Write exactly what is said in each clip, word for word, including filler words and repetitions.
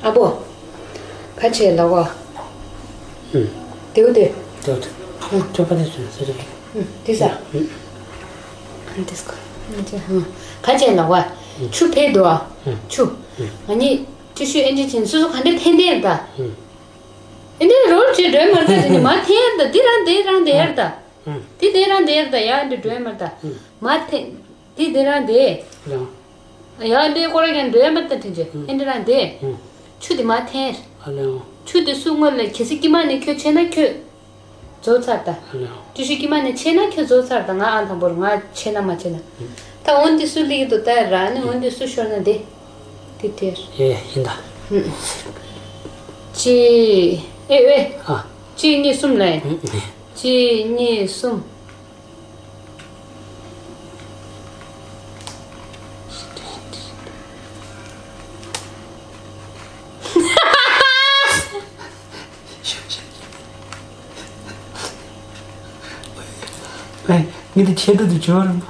ཨ་པོ། ཁ་ཆེ་ལ་བ། ཨུམ། དེའུ་དེ། དེའུ་དེ། ཨུམ། ཅོ་པ་དེ་སུ་ཟེར་རེད། ཨུམ། དེ་ས། ཨུམ། ཨན་དེ་སྐོར། ཨུམ། ཁ་ཆེ་ལ་བ། ཨུམ། ཆུ་ཕེ་དོ། ཨུམ། ཆུ། ཨུམ། ང་གཉིས་ཅི་ཤུ་ཨེ་འདྲ་ཅན་སུ་སུ་ག་འདྲ་འཐེན་འཐེན་ད། ཨུམ། ཨེ་འདྲ་རོལ་ཅི་འགྲོས་མར་ད་ཅི་ནི་མ་འཐེན་ད་དེ་རང་དེ་རང་དེ་ཡར་ད། ཨུམ། དེ་དེ་རང་དེ་ཡར་ད་ཡ་འདྲ་འགྲོས་མར་ད། ཨུམ། མ་འཐེན། དེ་དེ་རང་དེ། ལ། ཡ་འདི་ཀོ་ར་ཀན་འདྲེ་མ་ཏན་ཏན་ཅེ། ཨེ་འདི་རང་དེ། ཆུ་དེ་མ་འཐེན། ཨ་ལེའོ། ཆུ་དེ་སུ་སྔོན་ལ་གལ་སྲིད་ཀྱི་མ་ནི་ཁྱོད་ཆེ་ན་ཁྱོད། རྫོགས་ཚར་ད། ཨ་ལེའོ། ཏི་ཤུ་ཀྱི་མ་ནི་ཆེ་ན་ཁྱོད་རྫོགས་ཚར་ད་ང་ཨ་དང་པོར་ང་ཆེ་ན་མ་ཆེ་ན། ད་འོན་ཏེ་སུ་ལིག་དུ་ད་ར་ནི་འོན་ཏེ་སུ་ཤོར་ན་དེ། དེ་དེར། ཡེ་ཡིན་ད། ཅི། ཨེ་ཨེ། ཨ། གཅིག་གཉིས་གསུམ་ལ་ཡིན། གཅིག་གཉིས་གསུམ། ཨེ། ངས་དེ་ཆེ་དུ་དུ་བྱོས་རམ།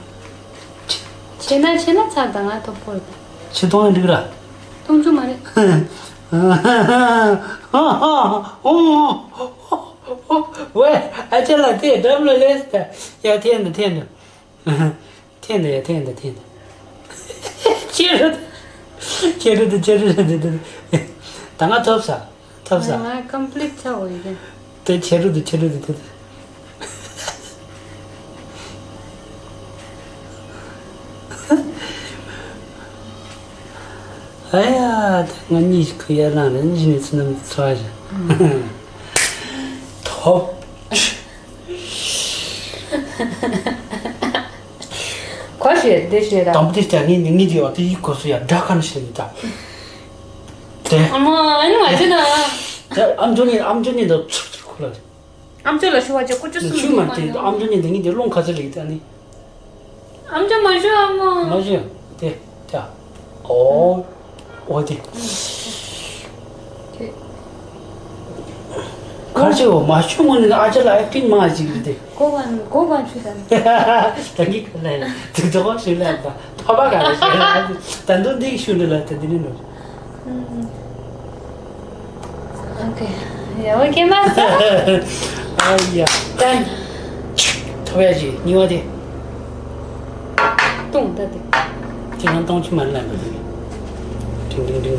ཆེ་ན་ཆེ་ན་ཚར་ད་ང་ཐོབ་ཁོར་ད། ཆེ་གཏོང་ཡང་འགྲིག་ར། གཏོང་རྒྱུ་མ་རེད། ཝེ། ཨ་ཅེ་ལ་དེ་འགྲམ་ལ་ལེས་ད། ཡ་འཐེན་ད་འཐེན་ད། འཐེན་ད་ཡ་འཐེན་ད་འཐེན་ད། ཁྱེད་རུ། ཁྱེད་རུ་དུ་ཁྱེད་རུ་དུ་དུ། ད་ང་ཐོབ་ས། ཐབས་ཟ། ང་ཀམ་པི་ལིཊ་ཆགས་འོ་ཡི་རེད། དེ་ཁྱེད་རུ་དུ་ཁྱེད་རུ་དུ་དེ་དུ། ཨ་ཡ། དེ་ང་གཉིས་ཤིག་ཁུ་ཡ་ལང་རེ་གཉིས་ནས་ཚུ་ནམ་ཚ་བ་ཞིག་ཐོབ། གོ་ཤེས་བདེ་ཤེས་ར། དམ་བདེ་ལྟ་ངས་ནི་ངས་དེ་བ་དེ་ཡིག་གོ་སུ་ཡ་དགྲ་ཁ་ནི་ཤེས་ནི་ད། དེ། ཨ་མ་ཨ་ནི་མ་བྱེད་ན། དེ་ཨམ་ཅོག་ནི་ཨམ་ཅོག་ནི་ད་ཚུར་ཚུར་ཁོ་ལ། ཨམ་ཅོག་ལ་ཞུ་བ་ཅེ་ཀུ་ཅོ་སུ་ཞུ་མ་མ་དེ་ནི། ཨམ་ཅོག་ནི་དེ་ངས་དེ་སློང་ཁ་ཚེ་ལེགས་ད་ནི། ཨམ་ཅོག་མ་ཞུ་ཨ་མ། མ་ཞུ་དེ་དེ། ཨོ། འོ་དེ། དེ། ཁར་ཆེ་བོ་མ་ཤོད་མོ་ནི་ཨ་ཅག་ལ་ཨེག་ཊིང་མ་ཅིག་རེད་དེ། གོ་ག་གོ་ག་ཆུ་དང་། ད་གི་ག་ལ་ཡ་དེ་ཚོ་ག་ཞུ་ལ་ད་ཕ་པ་ག་ལ་ཞུ་ལ་ད་འདུག་འདི་ཞུ་འདི་ལ་ད་འདི་ནི་ནོ། ཨོ་ཁེ། ཡ་ཨོ་ཁེ་མ་ས། ཨ་ཡ། ད། ཐོབ་ཡ་ཅིག་གཉིས་པ་དེ། ཏུང་ད་དེ། ཁྱེད་རང་གཏོང་ཆུ་མར་ལ་མི་འདུག་ཏིང་ཏིང་།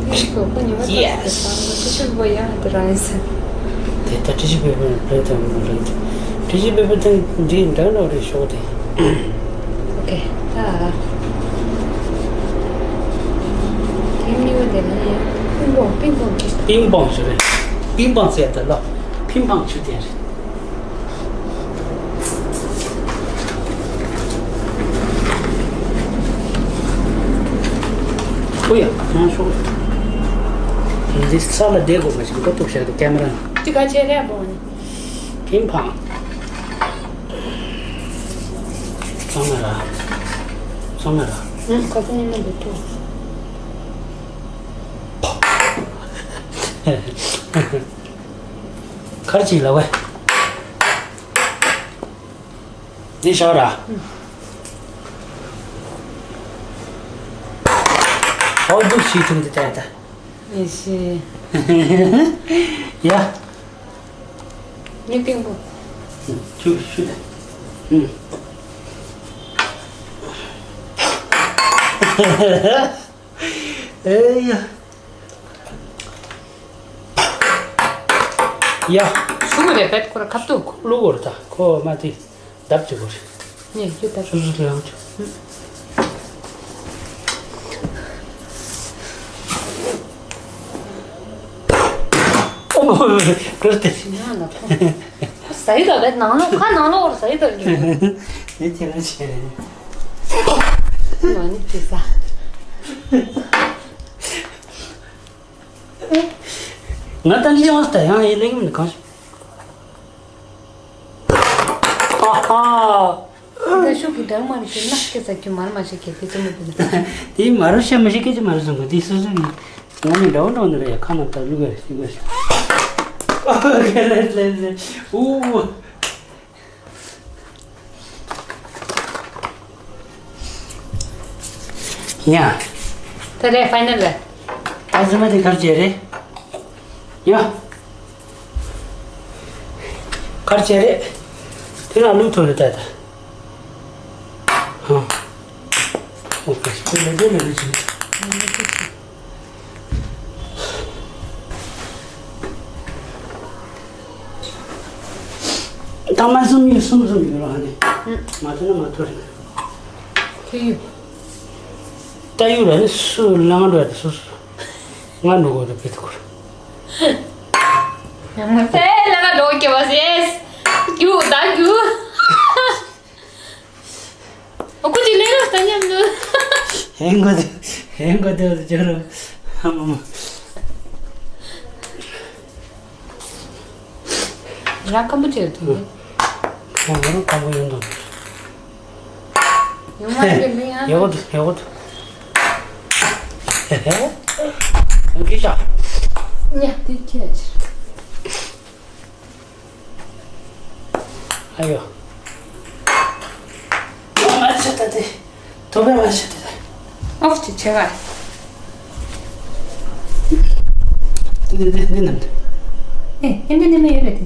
ཡེ་སི། ཁོ་ཉི་མ་ཏོག་ཙམ་བྱས་ཙང་ང་ཚོ་ཤུགས་པོ་ཡང་དེ་རང་ཡིན་ཟེར། དེ་ལྟར་ཏྲི་ཤི་པེ་པེ་ནི་པེ་ཏང་མི་རེད། ཏྲི་ཤི་པེ་པེ་ཏང་འདི་འདྲ་ནོ་རེད་ཤོག་དེ། ཨོ་ཁེ། ད། དེ་གཉིས་པ་དེ་ནི་པིང་པོང་པིང་པོང་གི། པིང་པོང་ཞུ་རེད། པིང་པོང་ཟེར་དེ་ལ་ཕིང་ཕང་ཞུ་དེ་རེད། ཨོ་ཡ། ང་ཤོག་འདི་ས་ལ་བསྡད་དགོས་མ་ཞིག་མགོ་ཐུག་བཞག་དེ་ཀེ་མ་ར་ནང་། ཅི་ག་བྱས་རེད་པོ། ཕིང་ཕང་། ཚང་མ་ར། ཚང་མ་ར། ཁ་སང་ཉི་མ་འདི་ཐུག་ཁར་ཅིག་ལ་བས། འདི་ཤོག་ར། ཨོ་འདུག་ཤི་ཐུང་དེ་ལྟ་ཡ་ད། ཨེ་ཤེ། ཡ། ངའི་སྟེང་པོ། ཆུ་ཆུ་དེ། ཨེ་ཡ། ཡ། ཤུ་གུ་རེ་བེད་ཁོ་ར་ཁབ་ཏུ། ལུ་གོར་ད་ཁོ་མ་ཏི་བརྡབ་ཅི་གོར། ནས་ཡོད་ད། སུ་སུ་དེ་ཡང་ཅི། ཨོ་མ་ཀར་ཏེ། ཡང་ལ་ཁོ། ཟ་ཡི་ད་བེད་ནང་ལོགས་ཁ་ནང་ལོགས་བོར་ཟ་ཡི་ད་གི། ནས་ཁྱེད་རང་བྱས། མ་ནི་ཅི་ཟ། ང་ད་ལི་ཡང་ལྟ་ཡང་ཡི་ལེགས་མིན་གང་ཞིག་ཨ་ཧ། ད་ཤུགས་ཀྱིས་འདྲ་མ་རེད་ཤེ་ན་སྐད་ས་ཁྱོད་མར་མ་ཤེས་ཀྱི་དེ་ཚོ་མི་དེ་ན། དེ་མ་རུ་ཤ་མི་ཤེས་སྐད་ཅིག་མ་རུ་སོང་གི་དེ་སུ་སུ་གི། ང་ནི་འདྲ་བོ་འདྲ་བོ་འདི་རེད་ཡ་ཁ་ན་ད་ལུག་ག་རེད་ཤེས་ག་ཤེས། ཨོ་ཁེ་ལེ་ལེ་ལེ། ཨུ། ཡ། ད་རེད་ཕའི་ནལ་རེད། ད་རྫུན་མ་དེ་གར་བྱས་རེད། ཡ། གར་བྱས་རེད། དེ་ན་ལུག་ཐོན་རེད་ད་ད། ཧ། ཨོ་ཀེ། དེ་ལས་དེ་ལས་ལུག་ཅིག་ད་མ་གསུམ་ཡོད་གསུམ་གསུམ་ཡོད་ར་ཧ་ནི། ཨུ། མ་ཐོན་ན་མ་ཐོན་རེད། ཁྱོད་ཡོད། ད་ཡོད་ར་ནི་སུ་ལ་ང་འགྲོ་ཡ་ད་སུ་སུ། ང་འགྲོ་དགོས་ད་བེད་ཐུག་གོ། ཡང་མ་ཚད་ལ་ང་འགྲོ་གི་བ་ཟེར། རྒྱུ་ད་རྒྱུ། ཨོ་ཁུ་ཅི་ལས་རོགས་ད་མཉམ་དུ། ཧེ་འགོ་དེ། ཧེ་འགོ་དེ་བ་ཅོ་རོ། ཧ་མ་མ། རང་སྐམ་པོ་བྱས་འདུག་ཁོང་ང་རང་སྐམ་པོ་ཡོང་འདུག་ཡོང་མ་རེད་མི་ཡང་། ཡོད་འདུག་ཡོད་འདུག་ཧེ་ཧེ། ཡོང་གི་ཤག་ཉ་དེ་ཁྱེད་ལ་ཕྱིར། ཨ་ཡོ། མ་ཆད་ད་དེ། ཐོ་བས་མ་ཆད་ད་དེ། ཨོ་ཅི་ཆེ་བ། དེ་དེ་དེ་དེ་ནམ་དེ། ཨེ་ཨེ་འདི་ནི་མི་ཡོད་རེད་དེ།